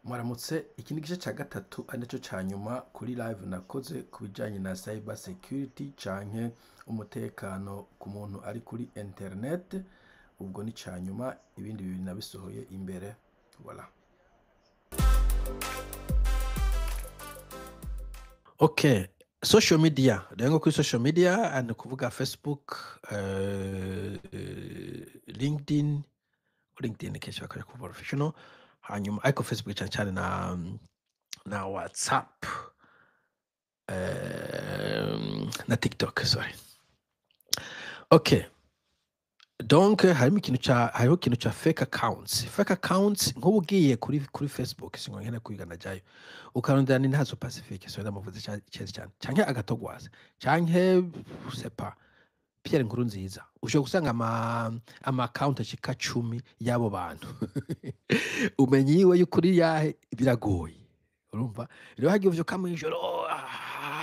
Mwaramutse, iki ni igice ca gatatu ari naco ca nyuma kuri live nakoze ku bijanye na cyber security canke umutekano ku muntu ari kuri internet. Ubwo ni ca nyuma, ibindi bibiri nabisohoye imbere. Voilà. Okay, social media. Rero nko kuri social media ni ukuvuga Facebook, LinkedIn, LinkedIn kenshi bakoresha ku professional, hanyuma ariko Facebook cyane cyane na WhatsApp, na TikTok, sorry. Okay. Donc harimo ikintu ca hariho ikintu ca fake accounts. Fake accounts, nk'ubu ugiye kuri Facebook, singo nkene kwiga najayo, ukarondera ni ntazo Pacifique, so ndamuvuze cyane cyane, canke agatogwaza, canke sais pas Pierre Nkurunziza, ushobora gusanga ama account ashika 10 y'abo bantu. Umenye iwe y'ukuri yahe biragoye. Urumva rero hagiye uvyuka mw'ijoro,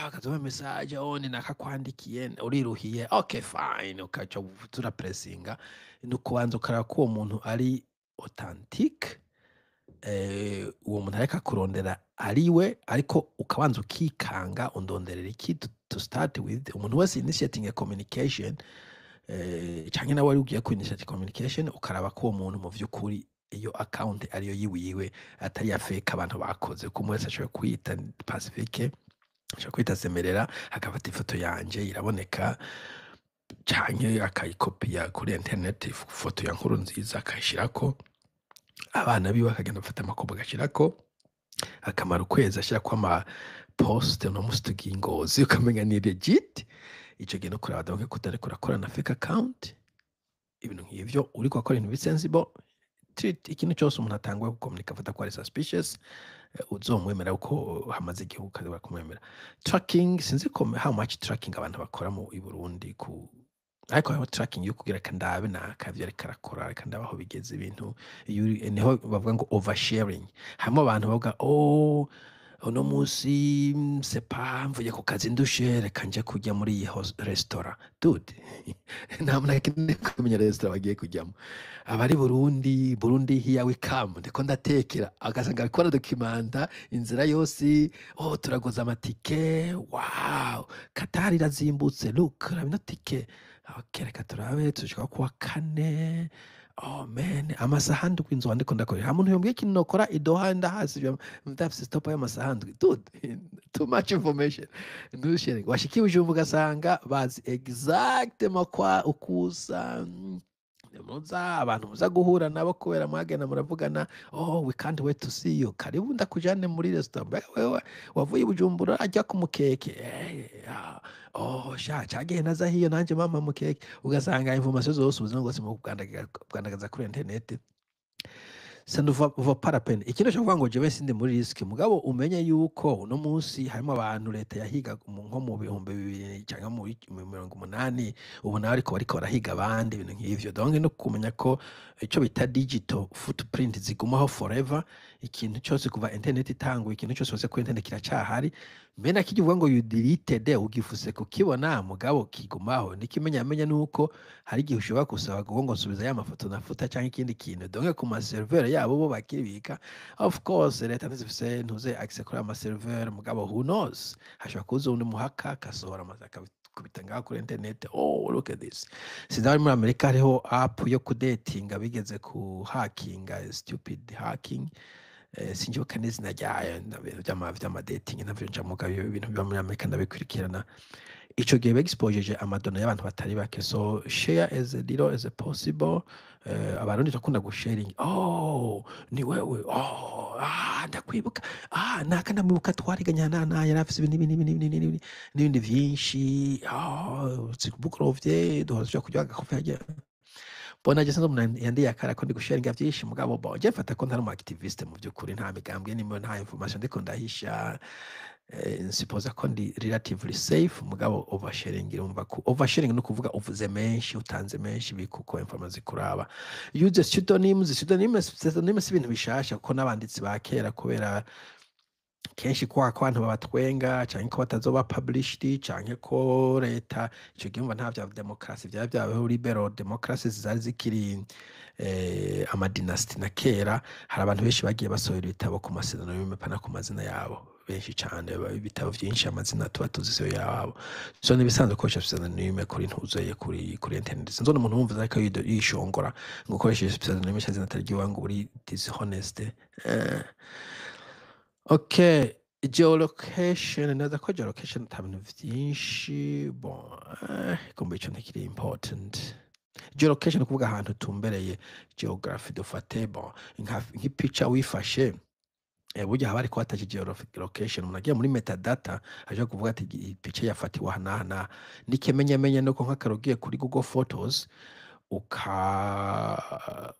akazoma message, oh, ni nakakwandikiye uriruhiye, okay fine, ukaca turapressinga. Ni ukubanza ukaraba ko uwo muntu ari authentique, uwo muntu ariko akurondera ariwe, ariko ukabanza ukikanga undonderera iki to start with. Umuntu wese initiating a communication, canke nawe wari ugiye ku initiate communication, ukaraba ko uwo muntu mu vy'ukuri iyo account ariyo yiwiwe, atari ya fake abantu bakoze. Ko umwe wese ashobora kwita Pacifique, ashobora kwita Semerera, agafata ifoto yanje iraboneka, canke akayikopiya kuri internet, ifoto ya Nkurunziza akayishirako, abana biwe akagenda afata amakobo agashirako, akamara ukwezi ashirako ama post, uno musi tugiye i Ngozi, ukamenya ni legit. Ico gihe no kuraba donc ko utariko urakora na fake account, ibintu nk'ivyo. Uriko urakora ibintu bisensible, treat ikintu cyose umuntu atanguye gukomunika afata ko ari suspicious, uzomwemera uko hamaze igihe ukazobora kumwemera. Tracking, sinzi ko how much tracking abantu bakora mu i Burundi ku, ariko hariho tracking yo kugira reka ndabe naka ivyo ariko arakora, reka ndabe aho bigeze ibintu. Iyo niho bavuga ngo oversharing. Harimo abantu bavuga, oh, uno munsi sepa mvuye ku kazi ndushe, reka nje kurya muri iyi restaurant. Dude, nta muntu akeneye kumenya restaurant bagiye kujyamo. Abari Burundi, Burundi here we come, ndiko ndatekera, agasanga ariko aradokimanta inzira yose, oh, turaguza amatike, wow, Qatar irazimbutse, look, raba ino tike, okay, reka turabe tushika kuwa kane. Oh man, amasaha ndwi inzu ndiko ndakora. Nta muntu yombwiye ikintu nokora i Doha, ndahasi ndafise stop y'amasaha 7. Dude, too much information. Ntushere. Washikiye Bujumbura ugasanga bazi exactement kwa ukusa muza abantu muza guhura nabo kubera mwagenda muravugana, oh, we can't wait to see you, karibu ndakujane muri restaurant. Mbega wewe wavuye i Bujumbura ajya ku mukeke, oh sha cagihe naza hiyo nanje mama mukeke, ugasanga information zose ubuzima bwose mu kubwandagaza kuri internet. Ça ne vaut pas la peine. Ikindi cyo kuvuga ngo jewe sindi muri risk, mugabo umenye yuko uno munsi harimo abantu leta yahiga nko mu 2000 cyangwa mu 80, ubu nawe ariko bariko barahiga abandi, ibintu nk'ivyo. Donc no kumenya ko ico bita digital footprint zigumaho forever. Ikintu cyose kuva internet itanguye, ikintu cyose wose kuri internet kiracahari. Mbena kijya uvuga ngo you deleted, ugifuse kukibona, mugabo kigumaho. Nikimenya nuko hari igihe ushobora gusaba ngo nsubiza ya mafoto nafuta cyangwa ikindi kintu. Donc ku ma serveur yabo bo bakibika. Of course leta ntizifise ntuze access kuri ama serveur, mugabo who knows, hashobora kuza undi muhaka akasohora amazi akabikubita ngaho kuri internet, oh, look at this. Sinzi muri Amerika hariho app yo kudatinga bigeze ku hackinga, stupid hacking, sinjibuka n'izina ryayo, vy'ama dating navyo nja mugabo ibintu biba muri Amerika ndabikurikirana. Ico gihe begispojeje amadona y'abantu batari bake. So share as little as possible. Abarundi turakunda gusharing, oh, ni wewe, oh, ah, ndakwibuka, ah, naka ndamwibuka, twariganye na yari afise ibi n'ibi n'ibi n'ibi n'ibi n'ibindi vyinshi, oh, bugorovye duhora tuja kurya agakofi harya. Bona je sinzi umuntu yandiye akara ko ndi gusharinga vyinshi, mugabo bo je mfata ko ntari umu activiste mu vy'ukuri, nta migambwe nimwe, nta information ndiko ndahisha, nsipoza ko ndi relatively safe. Mugabo oversharing, urumva ko oversharing ni ukuvuga uvuze menshi, utanze menshi, bikuko information zikuraba. Use pseudonyms. Pseudonyms si ibintu bishasha, kuko n'abanditsi ba kera kubera Kenshi kwa ko abantu babatwenga, canke ko batazoba published, canke ko leta ico gihe, umva, nta vya demokarasi vyari vyabayeho, liberal democracy zari zikiri ama dynasty na kera. Hari abantu benshi bagiye basohora ibitabo ku ma pseudonyme, pana ku mazina yabo, benshi cane, ibitabo vyinshi amazina tuba tuzi siyo yabo. So nibisanzwe gukoresha pseudonyme kuri ntuzeye kuri internet. Sinzona umuntu wumva ariko yishongora ngo ukoresheje pseudonyme cyangwa izina atari ryiwawe ngo uri dishonest. Okay, geolocation, neza ko geolocation ata bintu vyinshi. Bon, kumbe ico ntikiri important. Geolocation ni ukuvuga ahantu utumbereye, geography dufate. Bon, nk'ipica wifashe, burya haba hariko hataje geolocation. Umuntu agiye muri metadata aje kuvuga ati iyi pica yafatiwe aha n'aha n'aha. N'ikimenyamenya nuko nk'akarorero ugiye kuri Google Photos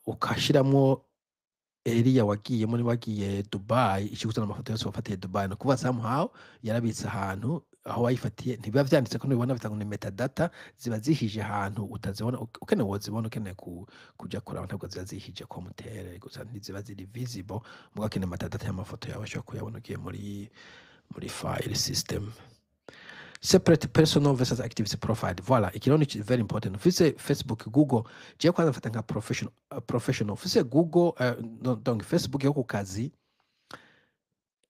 ukashiramwo area wagiyemo, niba wagiye Dubai, ikiguzana amafoto yose wafatiye Dubai. Ni ukuvuga somehow yarabitse ahantu aho wayifatiye. Ntibiba vyanditse ko ntubibona, bita ngo ni metadata, ziba zihije ahantu utazibona. Ukeneye wozibona, ukeneye kuja kuraba, ntabwo ziba zihije ko mutere gusa, ntiziba ziri visible. Mugabo ukeneye metadata y'amafoto yawe ashobora kuyabona ugiye muri file system. Separate personal versus activity profile, voilà, iki rero ni very important. Ufise Facebook, Google, jewe kwanza mfata nka professional. Ufise Google, no, donc Facebook yo ku kazi,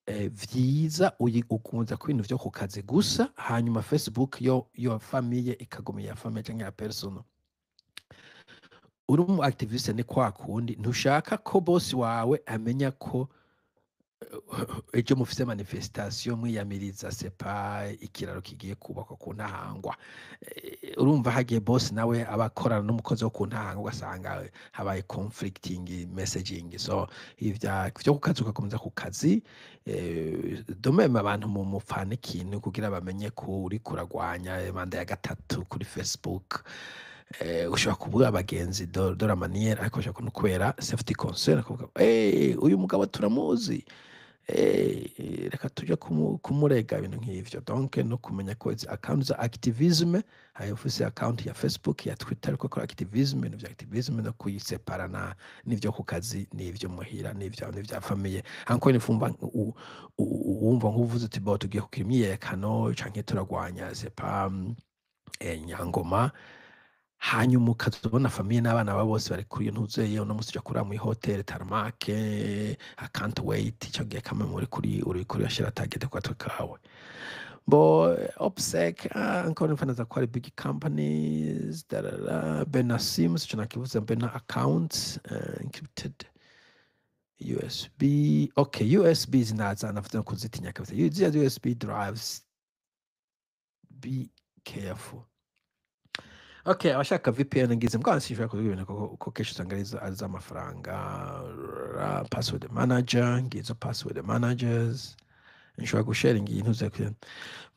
vyiza ukunza ku bintu vyo ku kazi gusa, hanyuma Facebook yo famille ikaguma iya famille canke ya personal. Uri umu activiste, ni kwa kundi ntushaka ko boss wawe amenya ko ejo mufise manifestation mwiyamiriza sepa ikiraro kigiye kubakwa ku Ntahangwa. Urumva hagiye boss nawe aba akorana n'umukozi wo ku Ntahangwa, ugasanga habaye conflicting messaging. So ivya vyo ku kazi ugakomeza ku kazi. De même abantu mu mupfana ikintu kugira bamenye ko uriko uragwanya manda ya gatatu kuri Facebook, ushobora kuvuga abagenzi de la manière, ariko ushobora no kubera safety concern akavuga: "Hey, uyu mugabo turamuzi, reka tujye kumurega," ibintu nk'ivyo. Donc no kumenya ko izi account za activism, hari ufise account ya Facebook, ya Twitter, ariko akora activism, ibintu vya activism no kuyiseparana n'ivyo ku kazi n'ivyo muhira n'ivya famille. Encore nifumva wumva nk'uvuze uti: "Bo tugiye kugira imyiyerekano canke turagwanya sepa Nyangoma," hanyuma ukazobona famille n'abana babo bose bari kuri iyo ntuzeye: "Uno musi uja kurara muri hotel Tarmac, I can't wait." Ico gihe kamwe muri kuri uri kuri ashira target ku gatwe kawe. Bo OPSEC, encore une fois, naza ko ari big companies darara Benasim, sico nakivuze, Bena accounts, encrypted USB. Okay, USB zinaza navuze kuzitinya kabisa. Ziriya USB drives, be careful. Okay, abashaka VPN ngize mbwa sinshobora kuvuga ibintu kuko kenshi usanga ari z'amafaranga. Password manager ngizo, password managers nshobora gusharinga iyi ntuze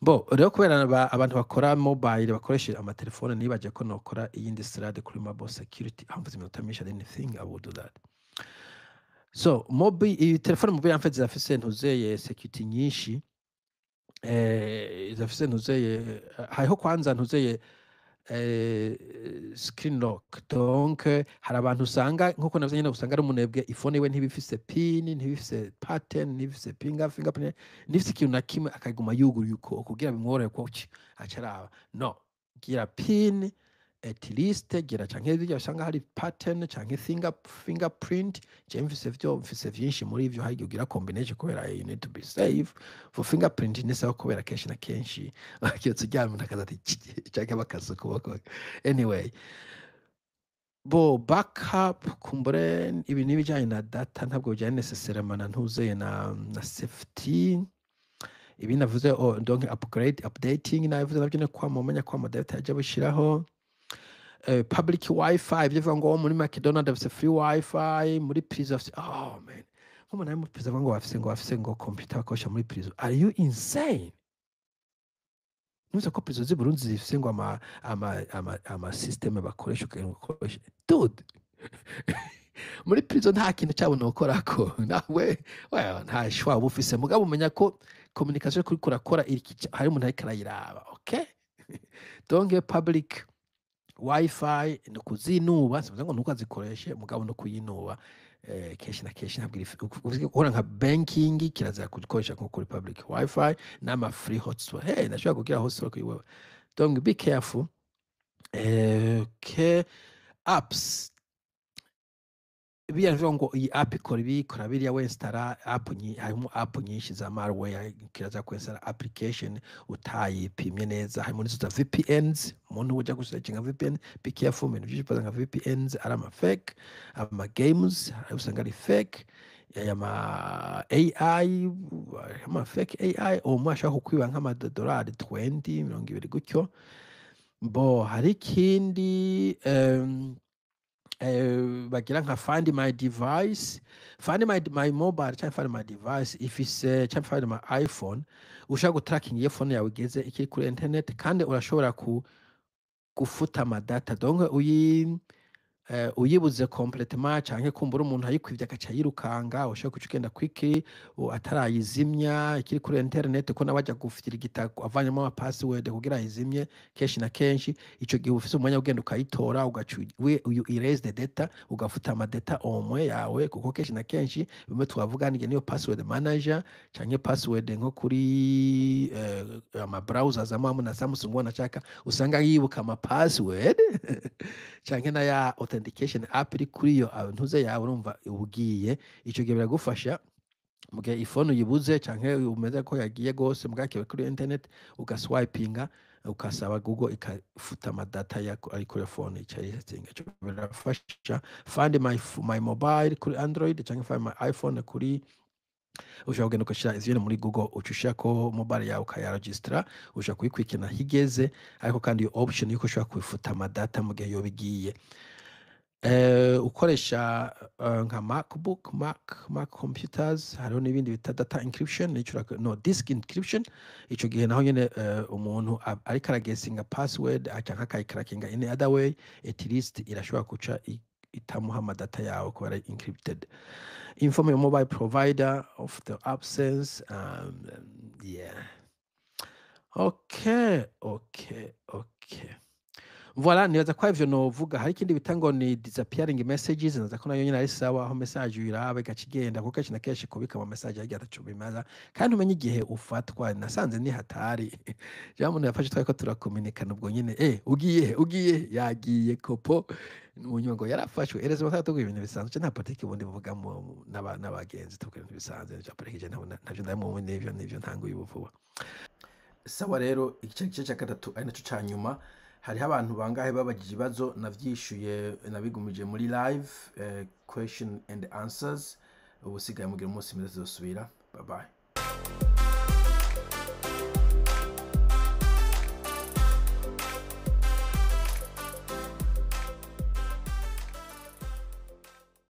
bo. Rero kubera abantu bakora mobile, bakoresha amatelefone, nibaje ko nokora iyindi slide kuri mobile security. Aho mvuze iminota myinshi, I didn't think I would do that. So mobile, iyi telefone mobile en fait zirafise ntuzeye security nyinshi, zirafise ntuzeye, hariho kwanza ntuzeye screen lock. Donc hari abantu usanga, nkuko navyo nyene, usanga ari umunebwe, ifone iwe ntibifise pin, ntibifise pattern, ntibifise fingerprint, ntibifise ikintu na kimwe, akaguma yuguruye uko kugira bimworohere ko aca araba. No gira pin at least, gira canke birya usanga hari pattern canke fingerprint. Je mfise vyo, mfise vyinshi muri ivyo. Hari igihe ugira combination kubera you need to be safe. For fingerprint ni sawa, kubera kenshi na kenshi kiretse uryamye umuntu akaza ati canke bakaza ukuboko. Anyway, bo backup kumbure ibi n'ibijanye na data, ntabwo bijanye nécessairement na ntuzeye na safety. Ibi navuze, oh, donc upgrade, updating navuze navyo, ni kwama umenya ko ama data yaje bishiraho. Public wifi, ibyo bivuga ngo muri McDonald bafise free wifi, muri prison bafise, oh man, nk'umuntu ari muri prison avuga ngo bafise ngo computer bakoresha muri prison, are you insane? Nuze ko prison z'i Burundi zifise ngo ama system bakoresha, ukagira ukoresha. Dude, muri prison nta kintu cyabo nokorako nawe. Well, nta shwa uba ufise, mugabo umenya ko communication kuri kurakora hari umuntu ariko arayiraba. Okay, donc public wifi ni ukuzinuba, sivuze ngo ntukazikoreshe, mugabo no kuyinuba. Kenshi na kenshi ntabwo ukora nka banking, kirazira gukoresha nko kuri public wifi n'ama free hotspot. Hey, ndashobora kugira hotspot kuri wewe, donc be careful. Okay, apps, biriya bivuga ngo iyi app ikora ibi, ikora biriya, winstalla app harimo app nyinshi za malware. Kiraza kwinstalla application utayipimye neza. Harimo n'izo za VPNs, umuntu ujya gusearchinga VPN, be careful. Ibintu byinshi nka VPNs ari ama fake, ama games hari usanga ari fake, aya ma AI, ama fake AI uwo ashaka kukwiba nk'amadolari 20, 20 gutyo. Bo hari ikindi bagira nka Find My Device, Find My Mobile cyangwa Find My Device ifise, cyangwa Find My iPhone. Ushaka gutracking iyo phone yawe igeze ikiri kuri internet, kandi urashobora gufuta amadata. Donc uyibuze complètement canke kumbura umuntu ayikwivye agaca yirukanga, ushobora kuca ugenda quickly atarayizimya ikiri kuri internet, ko nawe aja gufirigita avanyemo ama password kugira ayizimye. Kenshi na kenshi ico gihe ufise umwanya ugenda ukayitora, ugaca you erase the data, ugafuta amadata omwe yawe, kuko kenshi na kenshi bimwe twavuga niyo password manager canke password nko kuri ama browsers amwe amwe na Samsung wanashaka usanga yibuka ama password canke na ya authentication app iri kuri iyo ntuze yawe. Urumva ubugiye ico gihe biragufasha mu gihe ifone uyibuze canke umeze ko yagiye gose mbwakiwe kuri internet, ugaswipinga ukasaba Google ikafuta amadata yako ari kuri phone, ica yisettinga. Ico birafasha. Find My Mobile kuri Android canke Find My iPhone kuri, ushobora kugenda ugashira ivyo muri Google, uca ushirako mobile yawe ukayaregistra, ushobora kuyikurikirana aho igeze. Ariko kandi iyo option yuko ushobora kubifuta amadata mu gihe yoba igiye. Ukoresha nka MacBook, Mac computers, hariho n'ibindi bita data encryption, nico no disk encryption. Ico gihe naho nyene umuntu ariko aragesinga password canke akayicrackinga in other way, at least irashobora kuca itamuha amadata yawe kubera encrypted. Inform your mobile provider of the absence. Yeah, okay. Voilà, nibaza ko ivyo novuga. Hari ikindi bita ngo ni disappearing messages, nibaza ko nayo nyene ari sawa, aho message uyiraba igaca igenda, kuko kenshi na kenshi kubika ama message harya ataco bimaza, kandi umenye igihe ufatwa. Nasanze ni hatari jewe, umuntu yafashe twariko turakominikana ubwo nyene, ugiye he? Ugiye he? Yagiye kopo mu nyuma ngo yarafashwe. Ereze batatuguye ibintu bisanzwe, nta politiki ubundi buvuga n'abagenzi, tuvuga ibintu bisanzwe bya politiki. Je ntavyo ndabimwe n'ivyo ntanguye ubu vuba. Sawa rero, igice cya gatatu ari naco ca nyuma, hariho abantu bangahe babajije ibibazo, navyishuye, nabigumije muri live question and answers. Ubusigaye mugira umunsi mwiza, tuzosubira. Bye bye.